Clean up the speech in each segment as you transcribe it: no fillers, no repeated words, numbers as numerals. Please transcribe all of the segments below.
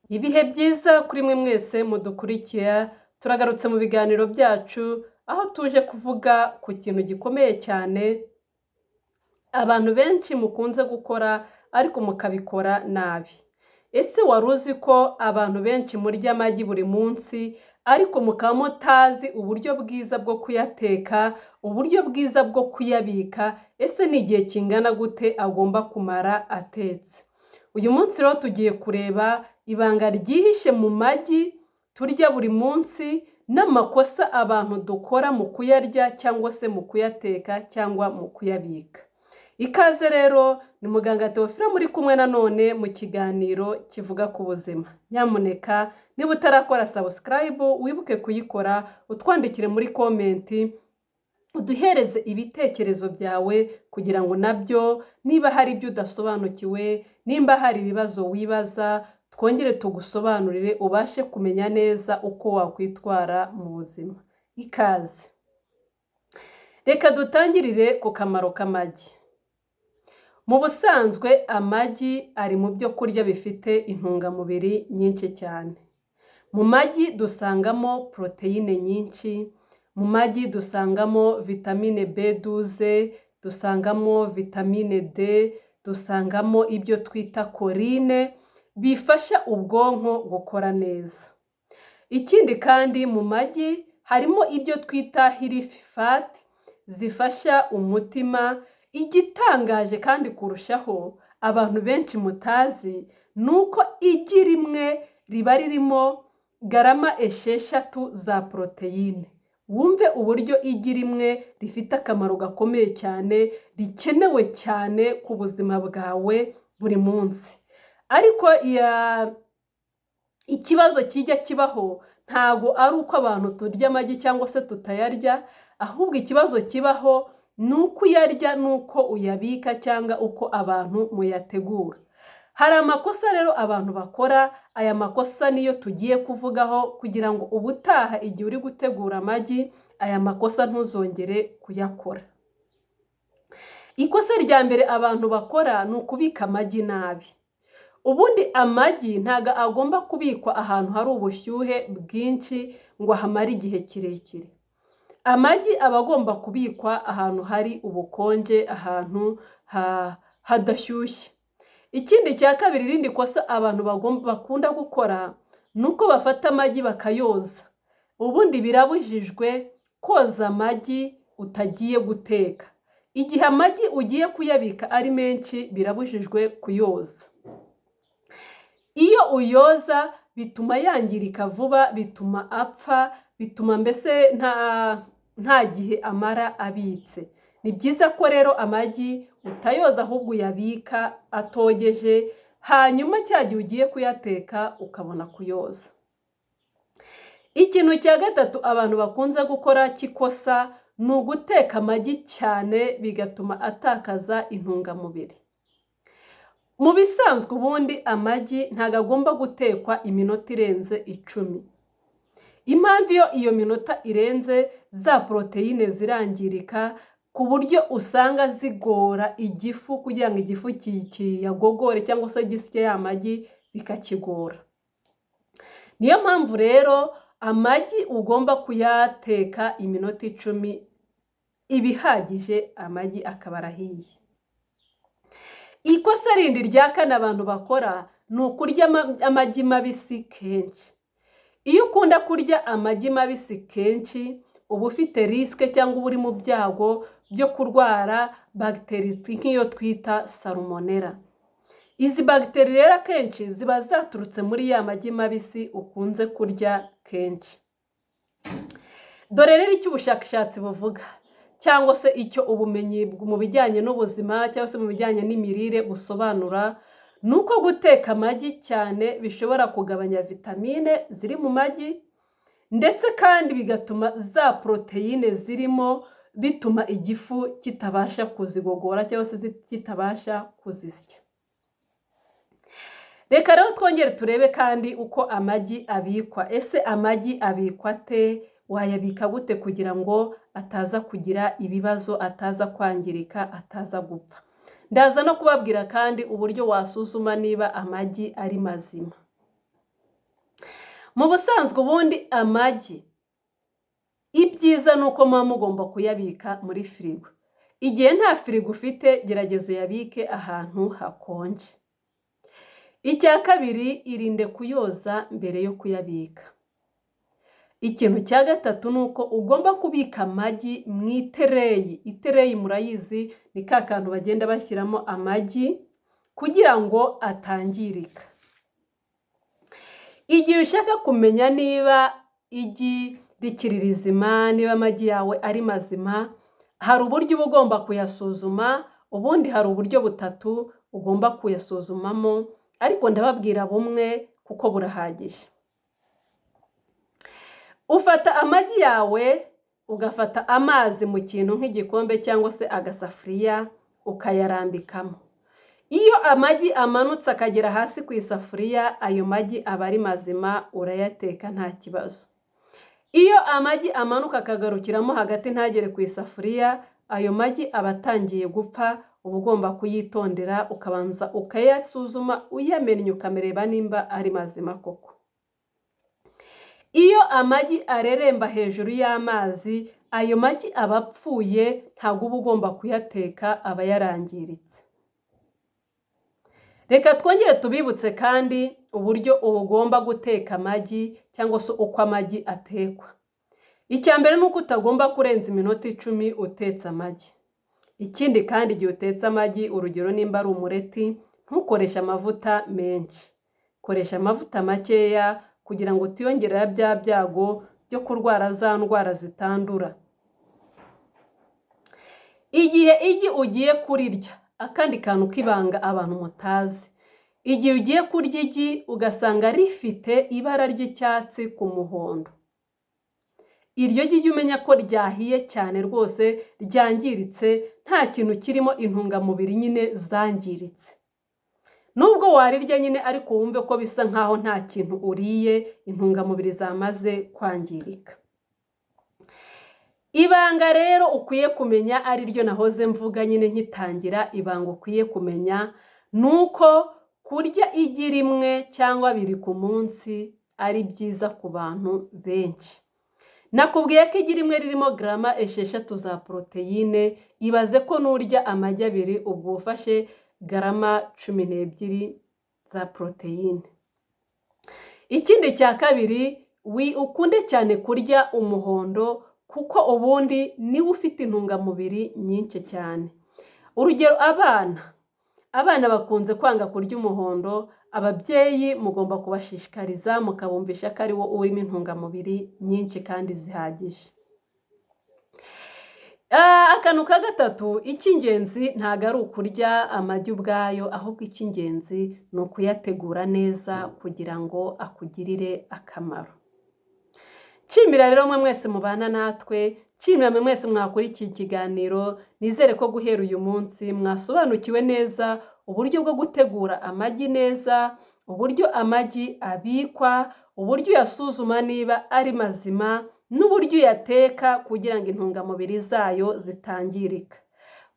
Ibihe byiza kuri mwe mwese mudukurikira, turagarutse mu biganiro byacu, aho tuje kuvuga ku kintu gikomeye cyane abantu benshi mukunze gukora ariko mukabikora nabi. Ese wari uzi ko abantu benshi murya amagi buri munsi ariko mukaba mutazi uburyo bwiza bwo kuyateka, uburyo bwiza bwo kuyabika, ese ni igihe kingana gute agomba kumara atetse? Uyu munsi rero tugiye kureba ibanga ryihishe mu magi turya buri munsi n'amakosa abantu dukora mu kuyarya cyangwa se mu kuyateka cyangwa mu kuyabika. Ikaze rero ni muganga Theophile muri kumwe nanone mu kiganiro kivuga ku buzima. Nyamuneka niba utarakora subscribe wibuke kuyikora, utwandikire muri comment, uduhereze ibitekerezo byawe kugira ngo nabyo niba hari ibyo udasobanukiwe, nimba hari ibibazo wibaza, twongere tugusobanurire ubashe kumenya neza uko wakwitwara mu buzima. Ikaze. Reka dutangirire ku kamaro k'amagi. Mu busanzwe amagi ari mu byo kurya bifite intungamubiri nyinshi cyane. Mu magi dusangamo poroteyine nyinshi, mu magi dusangamo vitamine B12, dusangamo vitamine D, dusangamo ibyo twita choline, bifasha ubwonko gukora neza. Ikindi kandi mu magi harimo ibyo twita healthy fat zifasha umutima. Igitangaje kandi kurushaho abantu benshi mutazi ni uko igi rimwe riba ririmo garama 6 za poroteyine. Wumve uburyo igi rimwe rifite akamaro gakomeye cyane, rikenewe cyane ku buzima bwawe buri munsi. Ariko ikibazo kijya kibaho ntago ari uko abantu turya amagi cyangwa se tutayarya, ahubwo ikibazo kibaho ni uko uyarya n'uko uyabika cyangwa uko abantu muyategura. Hari amakosa rero abantu bakora, aya makosa niyo tugiye kuvugaho kugira ngo ubutaha igihe uri gutegura amagi, aya makosa ntuzongere kuyakora. Ikosa rya mbere abantu bakora ni ukubika amagi nabi. Ubundi amagi ntago agomba kubikwa ahantu hari ubushyuhe bwinshi ngo ahamare igihe kirekire. Amagi aba agomba kubikwa ahantu hari ubukonje, ahantu hadashyushye. Ikindi cya kabiri, irindi kosa abantu bakunda gukora ni uko bafata amagi bakayoza. Ubundi birabujijwe koza amagi utagiye guteka. Igihe amagi ugiye kuyabika ari menshi birabujijwe kuyoza. Iyo uyoza bituma yangirika vuba, bituma apfa, bituma mbese nta gihe amara abitse. Ni byiza ko rero amagi utayoza ahubwo uyabika atogeje, hanyuma cya gihe ugiye kuyateka ukabona kuyoza. Ikintu cya gatatu abantu bakunze gukora cy'ikosa ni uguteka amagi cyane bigatuma atakaza intungamubiri. Mu bisanzwe ubundi amagi ntabwo agomba gutekwa iminota irenze 10. Impamvu iyo iyo minota irenze za poroteyine zirangirika ku buryo usanga zigora igifu kugira ngo igifu kiyagogore cyangwa se gisye ya magi bikakigora. Niyo mpamvu rero amagi ugomba kuyateka iminota 10 iba ihagije, amagi akaba arahiye. Ikosa rindi rya kane abantu bakora ni ukurya amagi mabisi kenshi. Iyo ukunda kurya amagi mabisi kenshi uba ufite risque cyangwa uba uri mu byago byo kurwara bagiteri nk'iyo twita salmonella. Izi bagiteri rero akenshi ziba zaturutse muri ya magi mabisi ukunze kurya kenshi. Dore rero icyo ubushakashatsi buvuga cyangwa se icyo ubumenyi mu bijyanye n'ubuzima cyangwa se mu bijyanye n'imirire busobanura, ni uko guteka amagi cyane bishobora kugabanya vitamine ziri mu magi ndetse kandi bigatuma za poroteyine zirimo bituma igifu kitabasha kuzigogora cyangwa se kitabasha kuzisya. Reka rero twongere turebe kandi uko amagi abikwa. Ese amagi abikwa ate? Wayabika gute kugira ngo ataza kugira ibibazo, ataza kwangirika, ataza gupfa? Ndaza no kubabwira kandi uburyo wasuzuma niba amagi ari mazima. Mu busanzwe ubundi amagi, ibyiza ni uko muba mugomba kuyabika muri firigo. Igihe nta firigo ufite, gerageza uyabike ahantu hakonje. Icya kabiri, irinde kuyoza mbere yo kuyabika. Ikintu cya gatatu ni uko ugomba kubika amagi mu itereyi. Itereyi murayizi, ni ka kantu bagenda bashyiramo amagi kugira ngo atangirika. Igihe ushaka kumenya niba igi rikiri rizima, niba amagi yawe ari mazima, hari uburyo uba ugomba kuyasuzuma. Ubundi hari uburyo butatu ugomba kuyasuzumamo, ariko ndababwira bumwe kuko burahagije. Ufata amagi yawe, ugafata amazi mu kintu nk'igikombe cyangwa se agasafuriya, ukayarambikamo. Iyo amagi amanutse akagera hasi ku isafuriya, ayo magi aba ari mazima, urayateka nta kibazo. Iyo amagi amanuka akagarukiramo hagati ntagere ku isafuriya, ayo magi aba atangiye gupfa, uba ugomba kuyitondera ukabanza ukayasuzuma, uyamennye ukareba nimba ari mazima koko. Iyo amagi areremba hejuru y'amazi, ayo magi aba apfuye, ntabwo uba ugomba kuyateka, aba yarangiritse. Reka twongere tubibutse kandi uburyo ugomba guteka amagi cyangwa se uko amagi atekwa. Icya mbere ni uko utagomba kurenza iminota 10 utetse amagi. Ikindi kandi, igihe utetse amagi, urugero nimba ari umureti, ntukoreshe amavuta menshi. Koresha amavuta makeya kugira ngo utiyongerera bya byago byo kurwara za ndwara zitandura. Igihe igi ugiye kurirya, akandi kantu k'ibanga abantu mutazi, igihe ugiye kurya igi ugasanga rifite ibara ry'icyatsi ku muhondo, iryo gi jya umenya ko ryahiye cyane rwose, ryangiritse, nta kintu kirimo, intungamubiri nyine zangiritse. Nubwo warirya nyine, ariko wumve ko bisa nkaho nta kintu uriye, intungamubiri zamaze kwangirika. Ibanga rero ukwiye kumenya, ari ryo nahoze mvuga nyine nkitangira, ibanga ukwiye kumenya ni uko kurya igi rimwe cyangwa abiri ku munsi ari byiza ku bantu benshi. Nakubwiye ko igi rimwe ririmo garama 6 za poroteyine, ibaze ko nurya amagi abiri ubwo ufashe garama 12 za poroteyine. Ikindi cya kabiri, ukunde cyane kurya umuhondo kuko ubundi niwo ufite intungamubiri nyinshi cyane. Urugero abana bakunze kwanga kurya umuhondo, ababyeyi mugomba kubashishikariza mukabumvisha ko ari wo urimo intungamubiri nyinshi kandi zihagije. Akantu ka gatatu, icy'ingenzi ntabwo ari ukurya amagi ubwayo, ahubwo icy'ingenzi ni ukuyategura neza kugira ngo akugirire akamaro. Nshimira rero mwe mwese mubana natwe, nshimira mwe mwese mwakurikiye ikiganiro, nizere ko guhera uyu munsi mwasobanukiwe neza uburyo bwo gutegura amagi neza, uburyo amagi abikwa, uburyo uyasuzuma niba ari mazima, n'uburyo uyateka kugira ngo intungamubiri zayo zitangirika.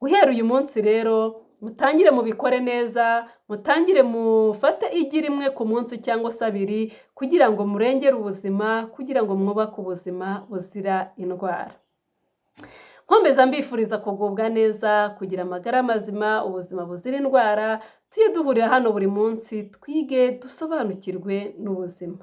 Guhera uyu munsi rero mutangire mubikore neza, mutangire mufate igi rimwe ku munsi cyangwa se abiri kugira ngo murengere ubuzima, kugira ngo mwubake ubuzima buzira indwara. Nkomeza mbifuriza kugubwa neza, kugira amagara mazima, ubuzima buzira indwara, tujye duhurira hano buri munsi twige dusobanukirwe n'ubuzima.